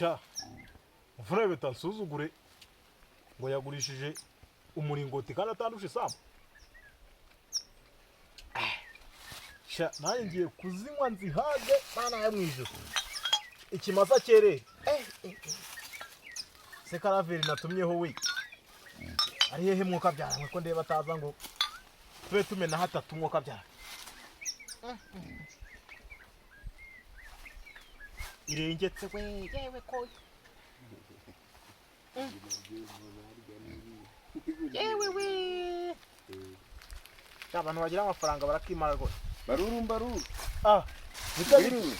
Sha mvura bitansuzugure ngo yagurishije umuringoti kandi atandusha isambu. Sha nanjye ngiye kuzinywa nzihage, mana yo mu ijuru, ikimasa cyerere. Se Karaveri natumyeho we ari hehe? Mwuka byaramwe ko ndeba ataza ngo tube tumena hatatu, mwuka byara irengetse we, yewe koyo, yewe we. Abantu bagira amafaranga barakimara rwose. Baruru mbaruru. Ah, Bitabiriwe.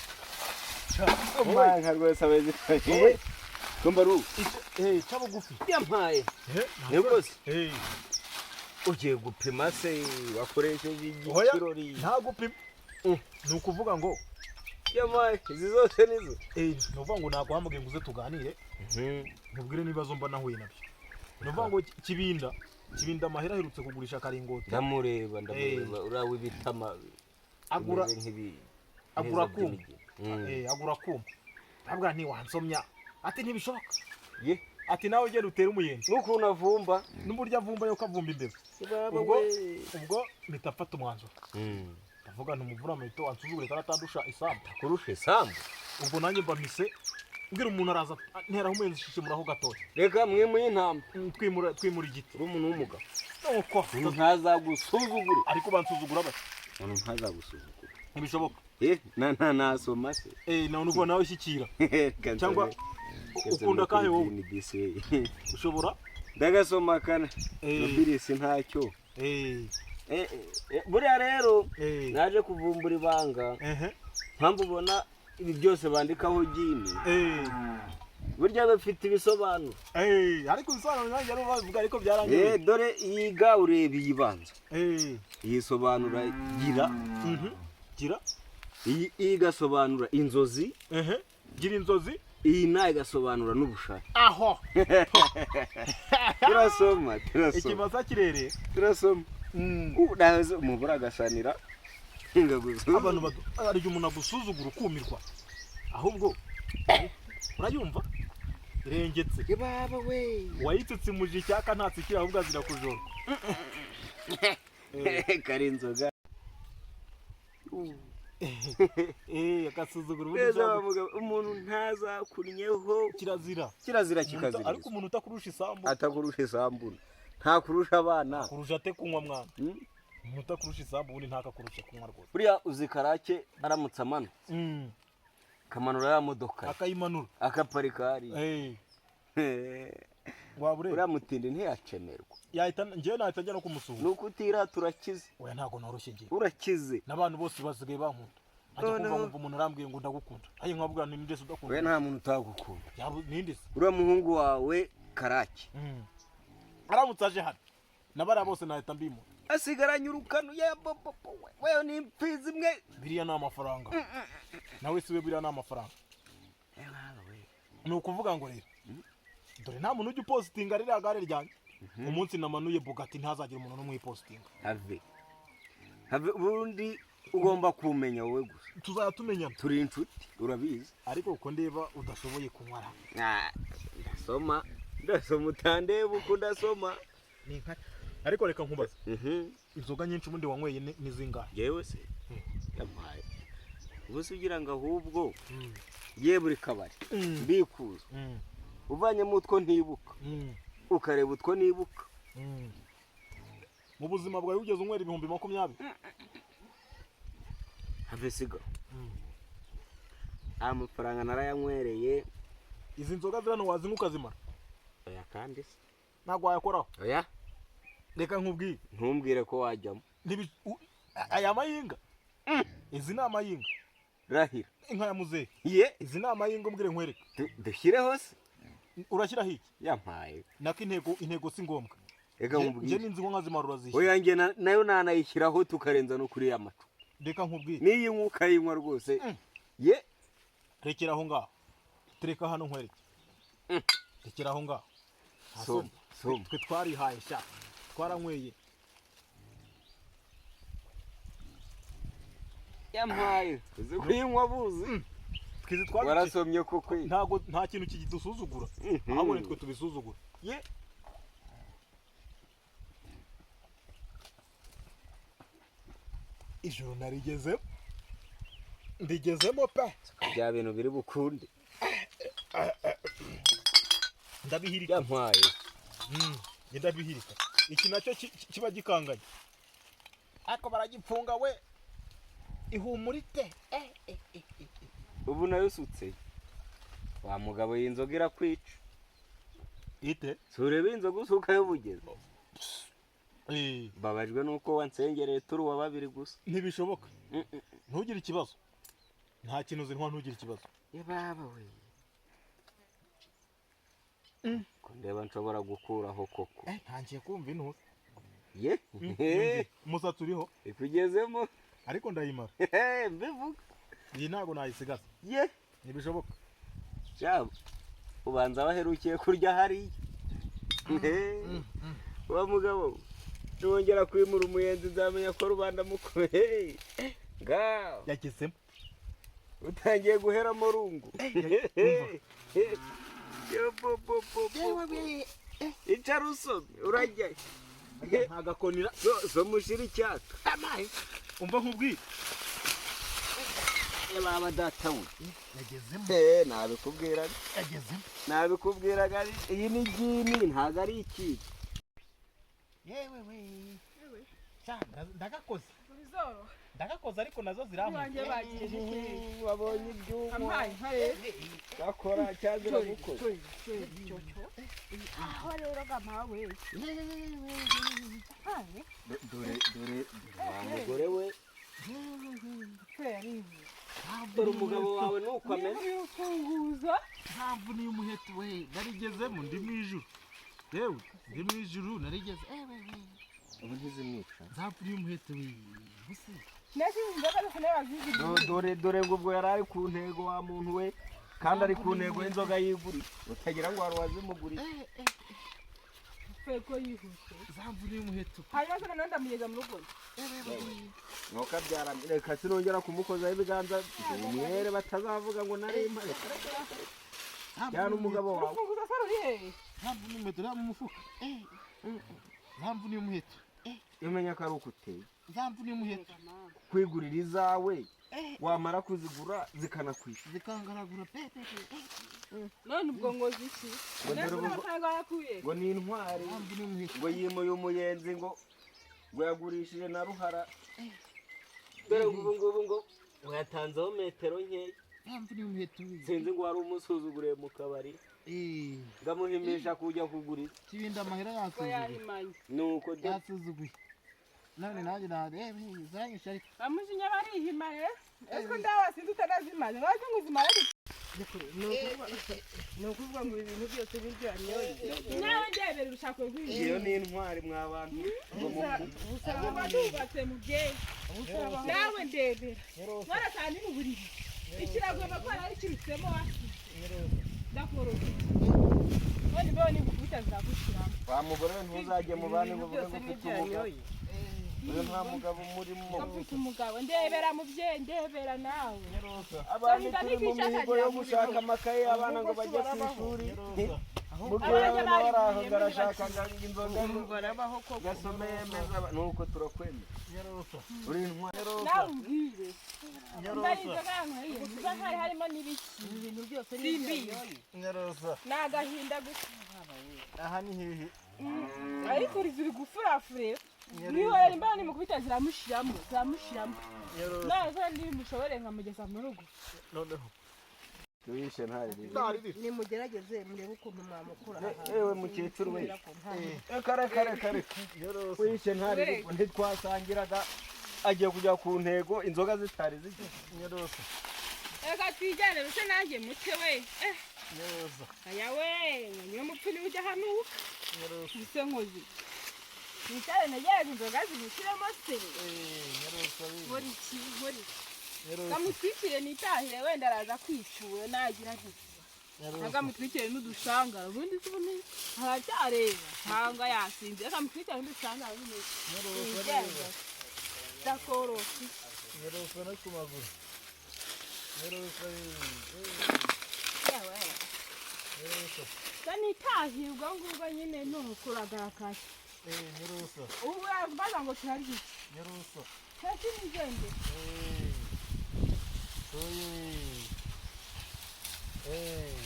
Nka rwose abezi. Ko mbaruru. Eh, ca bugufi. Yampaye. Eh, Ni rwose. Eh, Ugiye gupima se wakoresheje Oya, igikirori? nta gupima. Ni ukuvuga ngo Yampaye. Izi zose nizo. Eh, ni ukuvuga ngo naguhamagaye ngo uze tuganire, nkubwire n'ibibazo mba nahuye nabyo. Ni ukuvuga ngo Kibinda amahera aherutse kugurisha akaringoti. Ndamureba, ndamureba uriya w'ibitama. Agura bimeze nk'ibi. Agura nk'izo kuma. by'imigina. Eh, agura kuma. Ntabwo ntiwansomya. Ati ntibishoboka. Ye. Ati nawe ugenda utere umuyenzi. N'ukuntu avumba. N'uburyo avumba yuko avumba imbeba. Baba Ubwo we. Ubwo mpita mfata umwanzuro. Ndavuga nti umuvura muhito ansuzugure kandi atandusha isambu. Kurusha isambu. Ubwo nanjye mba mise mbwira umuntu araza nteraho umuyenzi shishimuraho gatoya. Reka mwimuye intama. Twimura igiti. Uri umuntu w'umugabo. Nuko Umuntu ntazagusuzugure. Ariko bansuzugura bate? Umuntu ntazagusuzugura. Ntibishoboka. Eh, na na nasoma se. Eh, nawe nuko nawe shyikira. Reka nsome. Cyangwa Reka nsome ukunda kahe kuri wowe? DNBC we. Ushobora? Ndagasoma kana. Eh. Nobilisi ntacyo. Eh, Eh, eh, buriya rero eh. naje kuvumbura ibanga. Ehe. Mpamvu ubona ibi byose bandikaho gini. Eh. Burya bafite ibisobanuro. Eh, ariko ibisobanuro nanjye ari bavuga ariko byarangiye. Eh, dore yiga ureba iyibanza. Eh. Yisobanura gira. Gira. Iyi igasobanura inzozi. Ehe. Gira inzozi. Iyi nayo igasobanura n'ubushake. Aho. Turasoma, turasoma. Ikimasa kirere. Turasoma. Udaze umubura agasanira. Ngaguzu. Abantu badu ari umuntu agusuzugura ukumirwa. Ahubwo urayumva? Irengetse. Baba we. Wayitsitsimuje icyaka ntatsikira ahubwo azira kujora. Kari inzoga. Eh, agasuzugura ubundi Neza ushaka wa mugabo, umuntu ntazakunnyeho. Kirazira. Kirazira Ariko kikazira. umuntu utakurusha isambu. Atakurusha isambu. Ntakurusha abana. Kurusha ate kunywa mwana? Umuntu utakurusha isambu ubundi ntakakurusha kunywa rwose. Buriya uzi Karake aramutse amana. Kamanura ya modoka. Akayimanura. Akaparika hariya. Eh. Waba ureba. Uriya mutindi ntiyacemerwa. Yahita njyewe nahita njya no kumusuhuza. Nuko utirata urakize. Oya ntabwo noroshye ngiye. Urakize. N'abantu bose basigaye bankunda. Ajya No, kumva no. nkumva umuntu arambwiye ngo ndagukunda. Ayi nkabwira nti ninde se udakunda? We nta muntu utagukunda. Yaba ninde se? Uriya muhungu wawe Karake. Aramutse aje hano. Nabara bose nahita mbimura. Asigaranye urukano ya bobo we ni imfizi imwe. Biriya ni amafaranga. Nawe siwe biriya ni amafaranga. Ni ukuvuga ngo rero dore nta muntu ujya upositinga ririya gare ryanjye. Umunsi namanuye Bugatti ntazagira umuntu n'umwe uyipositinga. Have. Have ubundi ugomba kumenya wowe gusa. Tuzajya tumenyana. Turi inshuti urabizi. Ariko uko ndeba udashoboye kunywa ra. Ah, ndasoma. Ndasoma utandeba uko ndasoma. Ni nka ariko reka nkubaze. Inzoga nyinshi ubundi wanyweye ni zingahe? Yewe se. Yampaye. Ubu se ugira ngo ahubwo ye buri kabari mbikuza. Uvanyemo utwo ntibuka. Ukareba utwo nibuka. Mu buzima bwawe ugeze unywera 20,000? Have siga. Amafaranga narayanywereye. Izi nzoga zirano wazinywa ukazimara? Oya kandi se. Ntabwo wayakoraho. Oya. Reka nkubwire. Ntumbwire ko wajyamo. Aya mayinga. Izi ni amayinga. Rahira. Inka ya muzehe. Ye. Izi ni amayinga umbwire nkwereke. Dushyireho se. Urashyiraho iki? Yampaye. Nako intego si ngombwa. Reka nkubwire. Nje ninzi ko nkazimara urazishyura. Oya nge nayo nanayishyiraho tukarenza no kuri ya macu. Reka nkubwire. Niyi nkuka yinywa rwose. Ye. Rekera aho ngaho. Tereka hano nkwereke. Rekera aho ngaho. Soma, soma. Twe twarihaye sha. Twaranyweye. Yampaye. Uzi kuyinywa buzi. Twizi twabici. Warasomye koko. Ntago nta kintu kidusuzugura, ahubwo nitwe tubisuzugura. Ye. Ijoro narigezemo, ndigezemo pe. Bya bintu biri bukunde. Ndabihirika. Yampaye. Njye ndabihirika. Iki nacyo kiba gikanganye, ariko baragipfunga we, ihumurite. Ubu nayo usutse wa mugabo, iyi nzoga irakwica. Ite? Si ureba inzoga usukayo bugeze. Mbabajwe nuko wansengereye turi uwa babiri gusa. Ntibishoboka. Mm. Ntugire ikibazo, nta kintu zinywa, ntugire ikibazo. Ye baba we, ko ndeba nshobora gukuraho koko. Ntangiye kumva intuza. Ye. Umusatsi uriho. Ikugezemo. Ariko ndayimara. Mbivuga. Iyi ntabwo nayisigaza. Ye. Ntibishoboka. Jabo ubanza waherukiye kurya hariya wa mugabo, niwongera kwimura umuyenzi nzamenya ko rubanda mukomeye ngaho. Yagezemo. Utangiye guheramo rungu. Yo, bo, bo, bo, bo, bo. Icara usome, urajya. Ntagakonera. Soma ushira icyaka. Umva nkubwire. Baba data we. Yagezemo. Nabikubwiraga. Yagezemo. Nabikubwiraga, iyi ni gini, ntabwo ari ikipe. Yewe we, ndagakoze. Bizoro. Ndagakoze, ariko nazo zirambuye. Iwanjye bagiye hehe? Wabonye ibyuma. Ampaye nka rero. Gakora cyangwa iragukoze. Aho rero gamawe. Ampaye. Dore, dore wa mugore we. Kweri. Dore umugabo wawe nuko ameze. Niba ufunguza. Ntabwo niyo umuheto we, narigezemo, ndi mu ijuru. Yewe, ndi mu ijuru narigeze. Ubu ntizimwica. Nzapfa niyo umuheto we gusa. Nasize inzoga zose n'abazizi. Dore, dore ngo ubwo yari ari ku ntego wa muntu we, kandi ari ku ntego y'inzoga yiguriye, utagira ngo hari uwazimuguriye. Kwe ko yihuse. Nzapfa niyo umuheto. Hanyuma se noneho ndamugeza mu rugo. Nuko abyara, reka sinongera kumukozaho ibiganza umwere, batazavuga ngo nari mpari cyane umugabo wawe. Urufunguzo se ruri hehe? Nzapfa niyo umuheto nta mu mufuka. Nzapfa niyo umuheto. Iyo umenya ko ari uko uteye. Nzapfa niyo umuheto. Kwigurira izawe, wamara kuzigura zikanakwishyura. Zikangaragura pe pe pe. None ubwo ngozi iki? Ngo dore Nese ubu- amafaranga wayakuye? Ngo ni intwari. Nzapfa niyo umuheto. Ngo yimuye umuyenzi, ngo yagurishije na ruhara, dore ngo ubu ngubu ngo yatanzeho metero nkeya. Nzapfa niyo umuheto we. Sinzi ngo wari umusuzuguriye mu kabari, ngamuhimisha kujya kugura. Kibinda amahera Ngo yasuzuguye. yahimanye. Nuko de. Yasuzuguye. None nanjye narebe zanyishe ariko. Bamujinya barihima rero. Ese ndawa sinzi utanazimaze. Wazi ngo uzimare. Ni ukuvuga ngo ibi bintu byose n'ibyo yanyoye. Nawe ndebera urushako rw'ibi. Iyo ni intwari mwa bantu ngo Kuva tubatse mubyeyi. Nawe ndebera. Mwarasanga ni mu buriri. Ikirago bakora ari kirutsemo wasize. Ndakoroka. None mbeho nigukubita nzagushiramo. Wa mugore we, ntuzajye mu bandi ngo uvuge byose ngo ufite n'ibyo umugabo. yanyoye. Uyu nta mugabo umurimo. Mfite umugabo, ndebera mubyeyi, ndebera nawe. Abandi turi mu mihigo yo gushaka amakaye y'abana ngo bajye ku ishuri, mubyeyi we nawe ari aho ngo arashaka ngo inzoga ngo Barabaho koko. Gasome yemeza nuko turakwemera, uri intwari. Nawe umbwire. Mba ari inzoga yanyweye, niba hari harimo n'ibiki. Ibi bintu byose n'ibyo Simbizi. yanyoye. Nyarosa. Ni agahinda gusa. Aha ni hehe? Ariko uri gufurafure. Mwihorera imbaho nimukubita ziramushiramo, ziramushiramo. Nawe se ndimushobore nkamugeza mu rugo. Noneho. Tuwishe ntari. Nimugerageze murebe ukuntu mwamukura aha. Ewe mukecuru we, reka reka reka reka, wishe ntari, ntitwasangiraga, agiye kujya ku ntego inzoga zitari zigiye. Nyarosa. Reka twijyane bise nanjye mutwe we. Nyarosa. Aya we, ngo niyo mupfu niwe ujya hanuka. Nyarosa. Bise nkozi. Nicare ntegereze inzoga zimushyiremo se. Nyarosa. Nkora iki, nkora iki. Nyarosa. Kamutwikire nitahire, wenda araza kwicura nagira nti. Akamutwikire n'udushangara, ubundi se ubundi aracyareba. Cyangwa yasinze, akamutwikire n'udushangara ubundi. Nyarosa. Ndakoroka. Nyarosa no ku maguru. Nyarosa. Nitahiye ubwo ngubwo nyine nukuragakaye. Eh, nyiruso. Ubu urabaza ngo turarya iki? Nyiruso. Ntacyo nigende. Eh. Oye. Eh.